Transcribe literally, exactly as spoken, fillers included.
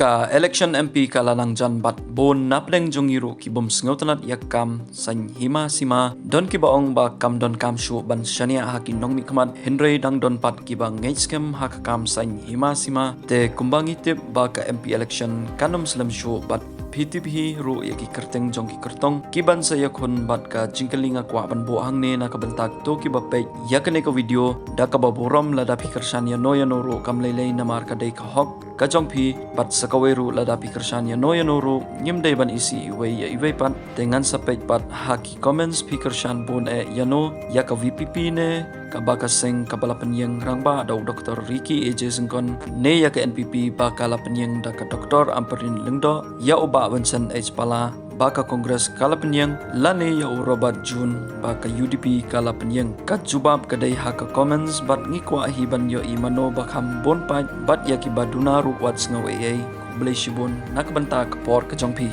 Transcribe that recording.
Ka election M P ka la nang jan bad bun napdeng jong ngi ruh ki bym sngewtynnat ïa ka kam saiñ hima sima. Don kiba ong ba kam don kam shuh ban shaniah ha ki nongmihkhmat, hynrei dang don pat kiba ngeit skhem ha ka kam saiñ hima sima. Te kumba ngi tip ba ka M P election kan ym slem shuh bad phi tip hi ruh ïa ki kyrteng jong ki kyrtong ki ban sa ïakhun bad ka jingkylli nga kwah ban buh hangne na ka bynta to kiba peit ïa kane ka video da kaba burom lada phi kyrshan ïano ïano ruh kam lei lei namar ka dei ka hok ka jong phi bad sa kawei ruh lada phi kyrshan ïano ïano ruh ngim dei ban isih iwei ïa iwei pat. Te ngan sa peit pat ha ki comments phi kyrshan bun eh ïano ïa ka V P P ne kaba ka seng kaba la pynïeng rangbah da u Doctor Ricky A J Syngkon ne ïa ka N P P ba ka la pynïeng da ka Doctor Ampareen Lyngdoh, ïa u Bah Vincent H Pala ba ka Congress ka la pynïeng lane ïa u Robert June ba ka U D P ka la pynïeng. Ka jubab ka dei ha ka comments bad ngi kwah hi ban ïohi mano ba kham bun paid bad ïa kiba duna ruh wat sngew ei ei. Khublei shibun na ka bynta ka por ka jong phi.